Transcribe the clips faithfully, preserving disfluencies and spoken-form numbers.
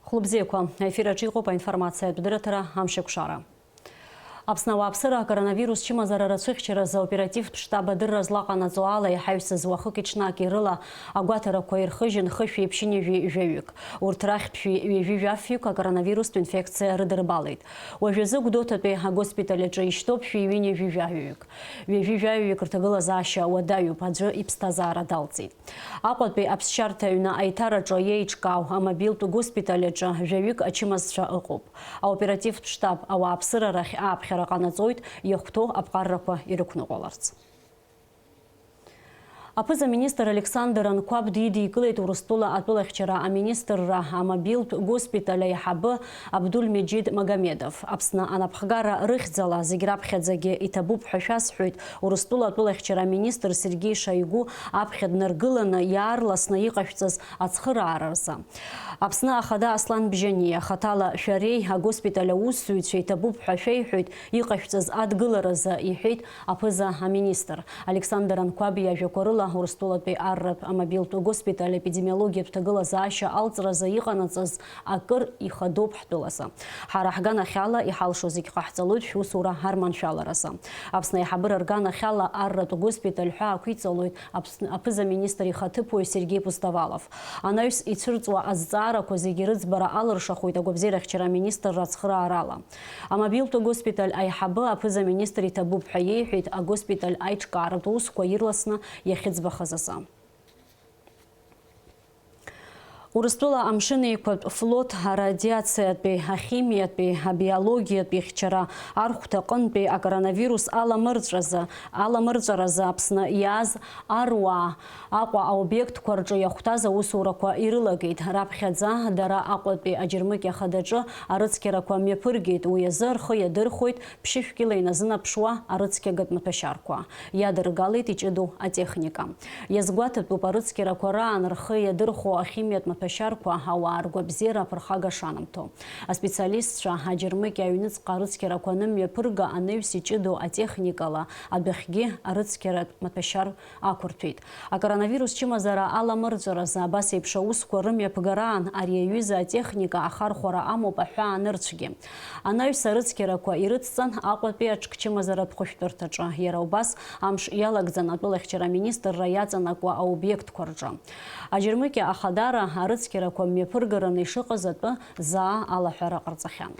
Хәлыбзиақәа, аефир аҿы иҟоуп аинформациатә дырраҭара Амшеикәшара. Аԥсны ауааԥсыра акоронавирус чымазара рацәыхьчаразы аоперативтә штаб адырра злаҟанаҵо ала иҳаҩсыз уахыки-ҽнаки рыла агәаҭарақәа ирхыжьын хышәи ԥшьынҩажәи жәаҩык. Урҭ рахьтә шәи ҩажәи жәафҩык акоронавирустә инфекциа рыдырбалеит. Уажәазы Гәдоуҭатәи агоспиталь аҿы ишьҭоуп шәи ҩынҩажәи жәаҩык. Ҩажәи жәаҩык рҭагылазаашьа уадаҩуп, аӡәы иԥсҭазаара далҵит. Аҟәатәи аԥсшьарҭа аҩны аиҭараҿы иеиҿкаау амобилтә госпиталь аҿы жәаҩык ачымазцәа ыҟоуп. Аоперативтә штаб ауааԥсыра рахь ааԥхьара ҟанаҵоит, иахәҭоу аԥҟаррақәа ирықәныҟәаларц. Аԥыза-министр Александр Анқәаб дидикылеит Урыстәыла атәылахьчара аминистрра амобилтә госпиталь аиҳабы Абдуль-Меджид Магомедов. Аԥсны анапхгара рыхьӡала зегь раԥхьаӡагьы иҭабуп ҳәа шәасҳәоит, Урыстәыла атәылахьчара аминистр Сергеи Шоигу аԥхьа днаргыланы иаарласны иҟашәҵаз ацхырааразы. Аԥсны Ахада Аслан Бжьаниа хаҭала шәареи агоспиталь аусзуҩцәеи иҭабуп ҳәа шәеиҳәоит иҟашәҵаз адгыларазы, иҳәеит аԥыза-аминистр. Александр Анқәаб иажәақәа рыла, Урыстәылатәи арратә амобилтә госпиталь епидемиологиатә ҭагылазаашьа алҵразы иҟанаҵаз акыр ихадоуп ҳтәылазы. Ҳара ҳганахьала иҳалшо зегь ҟаҳҵалоит шәусура ҳарманшәаларазы. Аԥсны аиҳабыра рганахьала арратә госпиталь ҳәа ақәиҵалоит Аԥсны аԥыза-министр ихаҭыԥуаҩ Сергеи Пустовалов. Анаҩс ицәырҵуа азҵаарақәа зегьы рыӡбара алыршахоит агәабзиарахьчара аминистрра ацхыраарала. Амобилтә госпиталь аиҳабы аԥыза-министр иҭабуп ҳәа иеиҳәеит агоспиталь аиҿкааратә усқәа ирласны иахьыӡбахаз азы. Урыстәыла амшын еиқәатә флот арадиациатәи, ахимиатәи, абиологиатәи хьчара архәҭа аҟынтәи акоронавирус аламырҵәазы, аламырҵәаразы Аԥсны иааз аруаа Аҟәа аобиектқәа рҿы иахәҭаз аусурақәа ирылагеит. Раԥхьаӡа дара Аҟәатәи аџьармыкьа хадаҿы арыцқьарақәа мҩаԥыргеит, уи азы рхы иадырхәоит ԥшьышә кьыла иназынаԥшуа арыцқьагатә маҭәашьарқәа. Иадыргалеит иҷыдоу атехника. Иазгәаҭатәуп арыцқьарақәа раан рхы иадырхәо ахимиатә маҭәашьарқәа ауаа ргәабзиара аԥырхага шанамҭо. Аспециалистцәа аџьармыкьа аҩныҵҟа арыцқьарақәа анымҩаԥырга, анаҩс иҷыдоу атехникала адәахьгьы арыцқьаратә маҭәашьар ақәырҭәеит. Акоронавирус чымазара аламырҵәаразы абас еиԥш аусқәа рымҩаԥгараан ари аҩыза атехника ахархәара амоуп аҳәаа нырцәгьы. Анаҩс арыцқьарақәа ирыцҵан Аҟәатәи аҽкчымазаратә хәышәтәырҭаҿы. Иара убас амш иалагӡан атәылахьчара аминистрра иаҵанакуа аобиектқәа рҿы. Аџьармыкьа ахадара арыцқьарақәа мҩаԥыргараны ишыҟаз атәы заа алаҳәара ҟарҵахьан.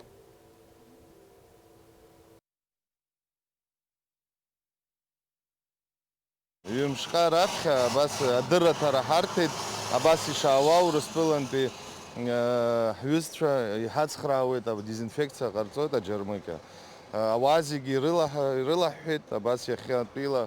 Ҩымшҟа раԥхьа абас адырраҭара ҳарҭеит, абас ишаауа Урыстәылантәи, э, ҳҩызцәа иҳацхраауеит, адезинфекциа ҟарҵоит аџьармыкьа. Э, ауаа зегьы ирылаҳ-, ирылаҳҳәеит, абас иахьатәила,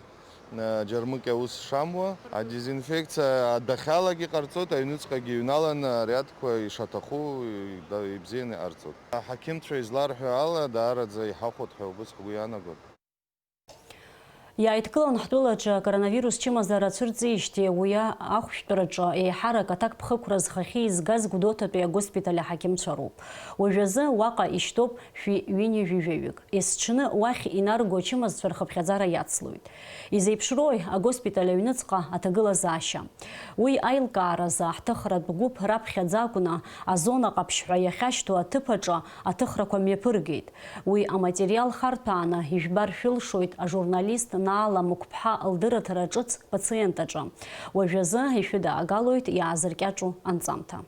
э, аџьармыкьа аус шамуа. Адезинфекциа адәахьалагьы ҟарҵоит, аҩныҵҟагьы иҩналаны ариадқәа ишаҭаху ида-, ибзианы иҟарҵоит. Аҳақьымцәа изларҳәо ала, даараӡа иҳахәоит ҳәа убыс ҳгәы иаанагоит. Иааидкылан ҳтәылаҿы акоронавирус чымазара цәырҵижьҭеи уи ахәшәтәраҿы еиҳарак аҭакԥхықәра зхахьы изгаз Гәдоуҭатәи агоспиталь аҳақьымцәа роуп. Уажәазы уаҟа ишьҭоуп шәи ҩынҩажәи жәаҩык. Есҽны уахь инарго ачымазцәа рхыԥхьаӡара иацлоит. Изеиԥшрои агоспиталь аҩныҵҟа аҭагылазаашьа? Уи аилкааразы аҳҭыхратә гәыԥ раԥхьаӡа акәны азона ҟаԥшь ҳәа иахьашьҭоу аҭыԥ аҿы аҭыхрақәа мҩаԥыргеит. Уи аматериал харҭәааны ижәбар шәылшоит ажурналист Наала Мықәԥҳа лдырраҭара ҿыц пациент аҿы. Уажәазы ишәыдаагалоит иаазыркьаҿу анҵамҭа.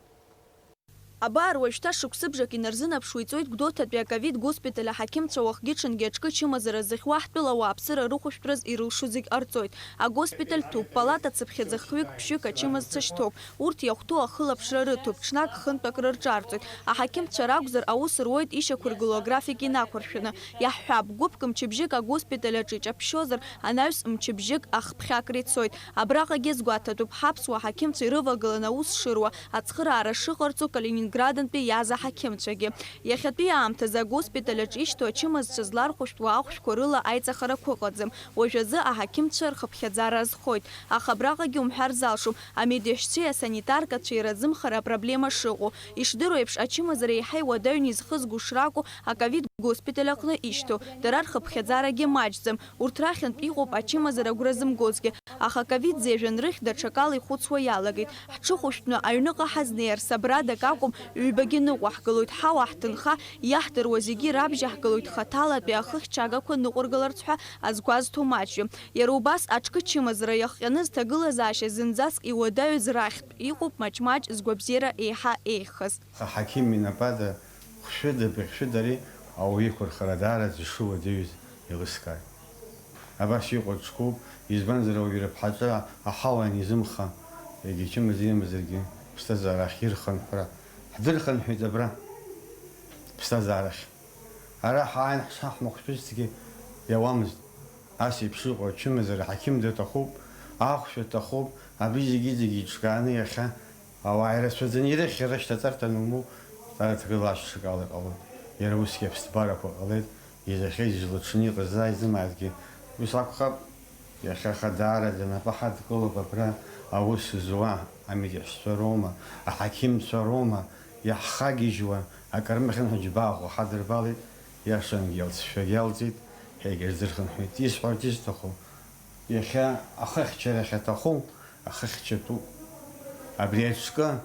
Абар, уажәшьҭа шықәсыбжак инарзынаԥшуа иҵуеит Гәдоуҭатәи аковид госпиталь аҳақьымцәа уахгьы-ҽынгьы аҽкы чымазара зыхьуа ҳтәыла ауааԥсыра рыхәышәтәраз ирылшо зегь ҟарҵоит. Агоспиталь ҭоуп, палата цыԥхьаӡа хҩык-ԥшьҩык ачымазцәа шьҭоуп. Урҭ иахәҭоу ахылаԥшра рыҭоуп, ҽнак хынтәак рырҿарҵоит. Аҳақьымцәа ракәзар, аус руеит ишьақәыргылоу аграфик инақәыршәаны. Иаҳҳәап, гәыԥк мчыбжьык агоспиталь аҿы иҷаԥшьозар, анаҩс мчыбжьык ахԥхьакра ицоит. Абраҟагьы иазгәаҭатәуп, ҳаԥсуа ҳақьымцәа ирывагыланы аус шыруа, ацхыраара шыҟарҵо Калининградынтәи иааз аҳақьымцәагьы. Иахьатәи аамҭазы агоспиталь аҿы ишьҭоу ачымазцәа злархәышәтәуа ахәшәқәа рыла аиҵахара ақәыҟаӡам. Уажәазы аҳақьымцәа рхыԥхьаӡара азхоит. Аха абраҟагьы умҳәар залшом, амедеҳәшьцәеи асанитаркацәеи разымхара апроблема шыҟоу. Ишдыру еиԥш, ачымазара еиҳа иуадаҩны изхызго шракәу, аковид Госпиталь аҟны ишьҭоу, дара рхыԥхьаӡарагьы маҷӡам. Урҭ рахьынтә иҟоуп ачымазара агәра зымгозгьы. Аха ковид зежәан рыхь даҽакала ихәыцуа иалагеит. Ҳҽыхәышәтәны аҩныҟа ҳазнеир, сабрадак акәым, ҩбагьы ныҟәаҳгалоит, ҳауа ҳҭынха, иаҳдыруа зегьы рабжьаҳгалоит, хаҭалатәи ахыхьчагақәа ныҟәыргаларц ҳәа азгәазҭо маҷҩым. Иара убас аҿкы чымазара иахҟьаны зҭагылазаашьа зынӡаск иуадаҩыз рахьтә иҟоуп маҷ-маҷ згәабзиара еиҳа еиӷьхаз. Аха ҳақьым инапада хәшәыда, быхьшәыдареи ауаҩы иқәырхара даараӡа ишыуадаҩыз еилыскааит. Абас иҟоу ҽкуп, избанзар, ауаҩы рыԥҳаҿы аҳауа анизымха, егьа чымазара имазаргьы, ԥсҭазаара ахь ирхынҳәра ҳдырхынҳәит абра, ԥсҭазаарахь. Ара ҳааин ҳшаҳмыхәшәызҭгьы иауамызт. Ас еиԥш иҟоу ачымазара ҳақьым даҭахуп, ахәшә аҭахуп, абри зегьы-зегьы еиҿкааны иахьа ауаа ирацәаӡаны ирыхьыр рышьҭаҵарҭа анумоу, дара ҭагылашьа ҽакала иҟалоит. Иара усгьы аԥсҭбарақәа ҟалеит, изахьеит излаҽны иҟаз заа изымааитгьы. Ус акәхап, иахьа хадаараӡа напы ҳадкылоуп абра аус зуа амедиаҳәсцәа роума, аҳақьымцәа роума, иаҳхагьежьуа, акармыхьын ҳәа џьбаа ӷәӷәа ҳадырбалеит, иашангьы алҵшәагьы алҵит, ҳәа егьырзырхынҳәит. Исҳәарц исҭаху, иахьа ахыхьчарахь аҭаху, ахыхьчатәуп. Абри аҿкы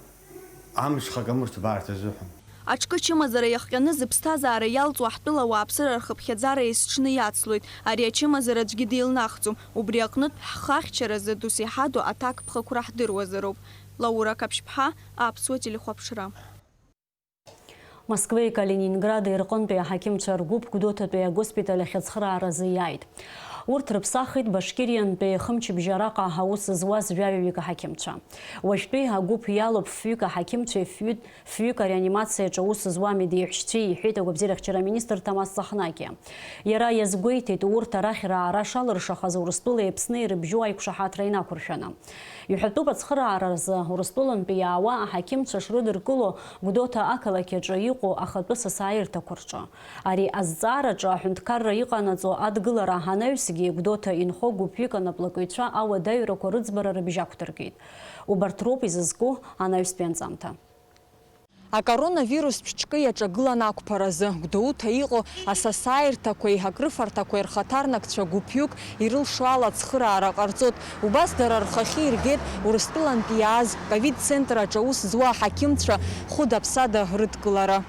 амҽхак амырҭбаарҭа азыҳәан. Аҿкы чымазара иахҟьаны зыԥсҭазаара иалҵуа ҳтәыла ауааԥсыра рхыԥхьаӡара есҽны иацлоит. Ари ачымазара аӡәгьы деилнахӡом. Убри аҟнытә, ҳхы ахьчаразы досеиҳа ду аҭакԥхықәра ҳдыруазароуп. Лаура Қаԥшьԥҳа, Аԥсуа телехәаԥшра. Москвеи Калинингради рҟынтәи аҳақьымцәа ргәыԥ Гәдоуҭатәи агоспиталь ахь ацхырааразы иааит. Урҭ рыԥсахит Башкириантәи хымчыбжьа араҟа аус зуаз жәаҩаҩык аҳақьымцәа. Уажәтәи агәыԥ иалоуп фҩык аҳақьымцәеи фҩы-, фҩык ареанимациаҿы аус зуа амедеиҳәшьцәеи, иҳәеит агәабзиарахьчара аминистр Ҭамаз Цахнакиа. Иара иазгәеиҭеит, урҭ арахь раара шалыршахаз Урыстәылеи Аԥсни ирыбжьоу аиқәшаҳаҭра инақәыршәаны. Иҳәатәуп ацхырааразы Урыстәылантәи иаауа аҳақьымцәа шрыдыркыло Гәдоуҭа ақалақь аҿы иҟоу ахатәы сасааирҭақәа рҿы. Ари азҵаараҿы аҳәынҭқарра иҟанаҵо адгылара анаҩсгьы Гәдоуҭа инхо гәыԥҩык анаплакыҩцәа ауадаҩрақәа рыӡбара рыбжьақәдыргеит. Убарҭ роуп изызку анаҩстәи анҵамҭа. Акоронавирустә ҿкы иаҿагылан ақәԥаразы, Гәдоуҭа иҟоу асасааирҭақәеи акрыфарҭақәеи рхаҭарнакцәа гәыԥҩык ирылшо ала ацхыраара ҟарҵоит. Убас дара рхахьы иргеит Урыстәылантәи иааз ковид-центр аҿы аус зуа аҳақьымцәа хәыда-ԥсада рыдкылара.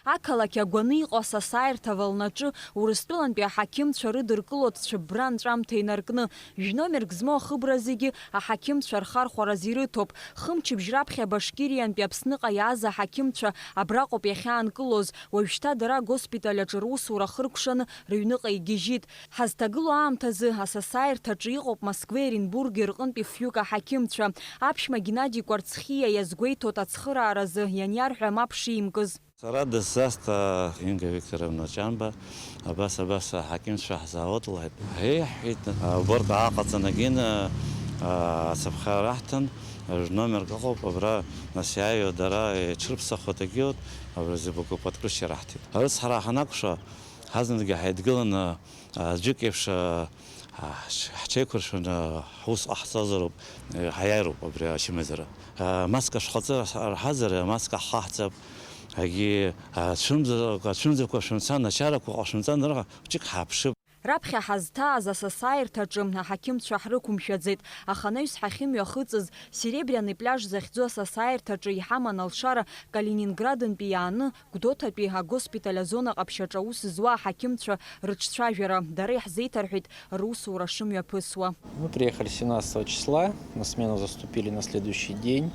Ақалақь агәаны иҟоу асасааирҭа Волнаҿы Урыстәылантәи аҳақьымцәа рыдыркыло дцәыббра анҵәамҭа инаркны, Жәномерк змоу ахыбра зегьы аҳақьымцәа рхархәараз ирыҭоуп. Хымчыбжь раԥхьа Башкириантәи Аԥсныҟа иааз аҳақьымцәа абраҟоуп иахьаанкылоз. Уажәшьҭа дара агоспиталь аҿы русура хыркәшаны рыҩныҟа игьежьит. Ҳазҭагылоу аамҭазы асасааирҭаҿы иҟоуп Москвеи Оренбурги рҟынтәи фҩык аҳақьымцәа. Аԥшәма Геннади Кәарцхиа иазгәеиҭоит ацхырааразы ианиарҳәа мап шимкыз. Сара дысзаст, а, Инга Викторовна Ҷанба, абас, абас аҳақьымцәа ҳзааодлааит. Еи, ҳҳәеит, а, убырҭ ааҟаҵаны агьины, а, ацаԥха раҳҭан, а, номерк ыҟоуп, абра нас иааиуа дара, е, ҽырԥсахуа дагьиуеит, абра зыбагоуп, открытие раҳҭеит. Арыцҳара ҳанакәша, ҳазныгьы ҳаидгыланы, а, аӡәык еиԥш, а, а, ҳч-, ҳҽеиқәыршәаны ҳус ҟаҳҵозароуп, е, ҳаиааироуп абри ачымазара. А, маска шәхаҵы рҳазар, маска ҳхаҳҵап. Егьи, а, цәымза-, ацәымзақәа шәымцан, ачарақәа ҟашәымҵан, рыҟа ҷык ҳааԥшып. Раԥхьа ҳазҭааз асасааирҭаҿы аҳақьымцәа ҳрықәымшәаӡеит, аха анаҩс ҳахьымҩахыҵыз, Серебряный пляж захьӡу асасааирҭаҿы иҳаман алшара Калининградынтәи иааны Гәдоуҭатәи агоспиталь азона ҟаԥшьаҿы аус зуа аҳақьымцәа рыҿцәажәара, дара иаҳзеиҭарҳәеит русура шымҩаԥысуа. Мы приехали семнадцатого числа, на смену заступили на следующий день.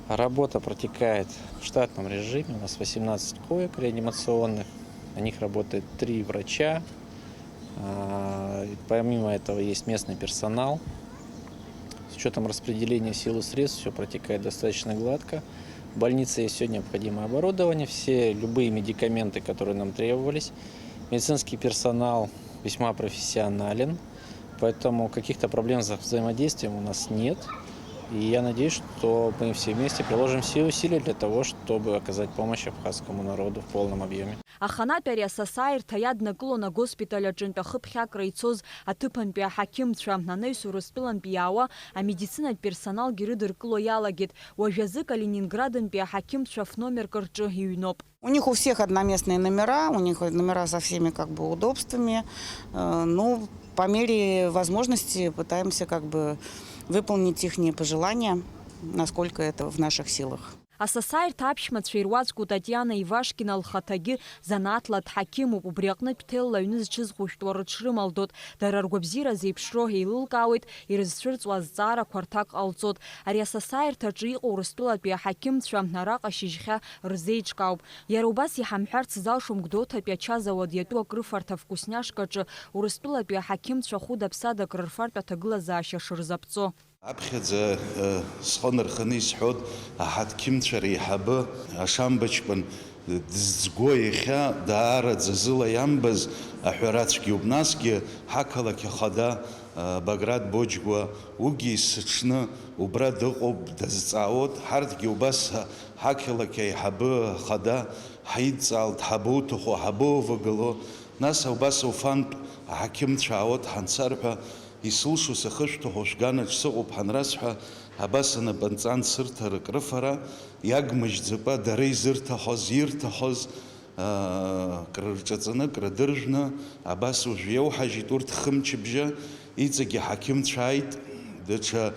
Работа протекает в штатном режиме. У нас восемнадцать коек реанимационных. На них работает три врача. А, и помимо этого есть местный персонал. С учётом распределения сил и средств всё протекает достаточно гладко. В больнице есть всё необходимое оборудование, все любые медикаменты, которые нам требовались. Медицинский персонал весьма профессионален. Поэтому каких-то проблем со взаимодействием у нас нет. И я надеюсь, что мы все вместе приложим все усилия для того, чтобы оказать помощь абхазскому народу в полном объеме. Аханатә ари асасааирҭа иаднакылон агоспиталь аҿынтә ахыԥхьакра ицоз аҭыԥантәи аҳақьымцәа, анаҩс Урыстәылантәи иаауа амедицинатә персоналгьы рыдыркыло иалагеит. Уажәазы Калининградынтәи аҳақьымцәа фномерк рҿы иҩноуп. У них у всех одноместные номера, у них номера со всеми как бы удобствами. Э, ну, по мере возможности пытаемся как бы выполнить ихние пожелания, насколько это в наших силах. Асасааирҭа аԥшәмацәа ируаӡәку Татиана Ивашкина лхаҭагьы занааҭла дҳақьымуп, убри аҟнытә ҭелла аҩны зҽызхәышәтәуа рыҽрымалдоит, дара ргәабзиара зеиԥшроу еилылкаауеит, ирызцәырҵуа азҵаарақәа рҭак ҟалҵоит. Ари асасааирҭаҿы иҟоу Урыстәылатәи аҳақьымцәа араҟа шьыжьхьа рзеиҿкаауп. Иара убас иҳамҳәарц залшом Гәдоуҭатәи ачазауад иатәу акрыфарҭа Вкусняшкаҿы Урыстәылатәи аҳақьымцәа хәыда-ԥсадак рырфартә аҭагылазаашьа шырзаԥҵо. Аԥхьаӡа, э, схы нарханы исҳәоит аҳақьымцәа реиҳабы Ашамба ҷкәын дызӡго, иахьа даара ӡазыла иамбаз аҳәара цәгьоуп. Насгьы ҳақалақь ахада, э, Баграт Боџьгәа, уигьы есыҽны убра дыҟоуп, дазҵаауоит. Ҳарҭгьы убас ҳақалақь аиҳабы ахада ҳаидҵаалт, ҳабоуҭаху, ҳабоувагыло. Нас убас Уфантә аҳақьымцәа аауеит ҳанцар ҳәа, исылшо сахышәҭаху шәганаҿ сыҟоуп ҳанрасҳәа, абас анапынҵа ансырҭа рык рыфара иагмыжьӡакәа, дара изырҭахоз, ирҭахоз, аа, крырҿаҵаны, крыдыржәны, абас уажә иауҳажьит урҭ хымчыбжьа, иҵегьы аҳақьымцәа ааит, даҽа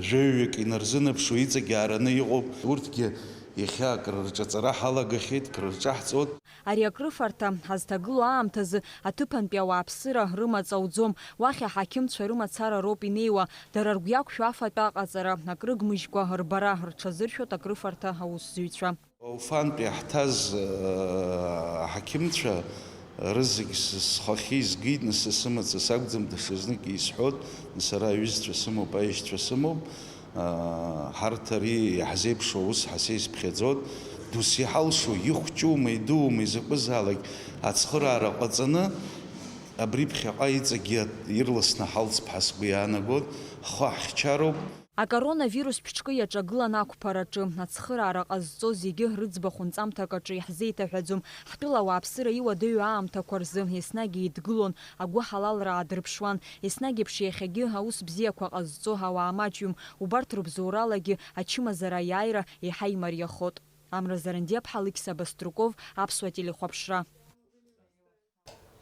жәаҩык инарзынаԥшуа иҵегьы аараны иҟоуп, урҭгьы иахьа крырҿаҵара ҳалагахьеит, крырҿаҳҵоит. Ари акрыфарҭа ҳазҭагылоу аамҭазы аҭыԥантәи ауааԥсыра рымаҵ ауӡом, уахь аҳақьымцәа рымацара роуп инеиуа, дара ргәы иақәшәо афатә аҟаҵара, акрыгмыжькәа рбара рҽазыршәоит акрыфарҭа аусзуҩцәа. Уфантәи иаҳҭаз, э, аҳақьымцәа рызегь с-, схахьы изгеит, нас сымаҵ сакәӡам, даҽазнык исҳәоит, сара аҩызцәа сымоуп, аишьцәа сымоуп. Ҳарҭ ари иаҳзеиԥшу аус ҳасеисԥхьаӡоит, дус иҳалшо, ихәҷума, идуума, изакәызаалак ацхыраара ҟаҵаны, абри ԥхьаҟа иҵегьы ирласны ҳалҵп ҳәа сгәы иаанагоит, ҳхы ҳхьчароуп. Акоронавирус ԥшҿкы иаҿагылан ақәԥараҿы, ацхыраара ҟазҵо зегьы рыӡбахә нҵамҭак аҿы иаҳзеиҭаҳәаӡом. Ҳтәыла ауааԥсыра иуадаҩу аамҭақәа рзы еснагь еидгылон, агәыҳалалра аадырԥшуан, еснагь еиԥш иахьагьы аус бзиақәа ҟазҵо ауаа маҷҩым, убарҭ рыбзоуралагьы ачымазара аиааира еиҳа имариахоит. Амра Зарандиаԥҳа, Алықьса Баструков, Аԥсуа телехәаԥшра.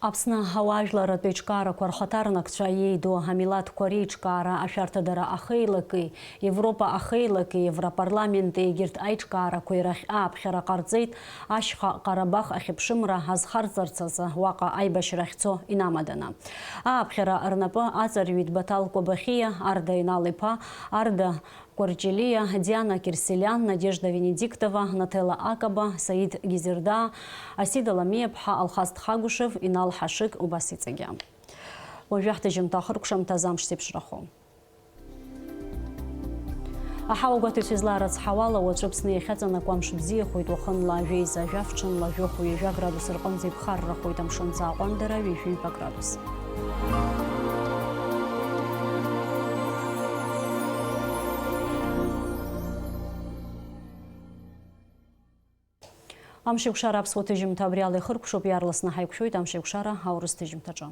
Аԥсны ауаажәларратә еиҿкаарақәа рхаҭарнакцәа иеиду амилаҭқәа реиҿкаара ашәарҭадара ахеилаки, Европа ахеилаки, Европарламенти егьырҭ аиҿкаарақәеи рахь ааԥхьара ҟарҵеит, Ашьха Ҟарабах ахьыԥшымра азхарҵарц азы уаҟа аибашьра ахьцо инамаданы. Ааԥхьара рнапы аҵарҩит Баҭал Кәабахьиа, Арда Инал-иԥа, Арда Кәарҷелиа, Диана Кирселиан, Надежда Венедиктова, Наҭела Акаба, Саид Гизердаа, Асида Ламиаԥҳа, Алхас Тхагәышев, Инал Ҳашыг, убас иҵегьы. Уажәы ҳҭыжьымҭа ахыркәшамҭаз амш зеиԥшрахо. Аҳауа гәаҭаҩцәа излаарыцҳауала, уаҵәы Аԥсны иахьаҵанакуа амш бзиахоит, уахынла жәеиза жәаф, ҽынла жәохә-ҩажәа градус рҟынӡа иԥхаррахоит, амшын ҵааҟәандара ҩажәи ҩба градус. Амшеикәшара аԥсуа ҭыжьымҭа абри ала ихыркәшоуп, иаарласны ҳаиқәшәоит амшеикәшара аурыс ҭыжьымҭаҿы.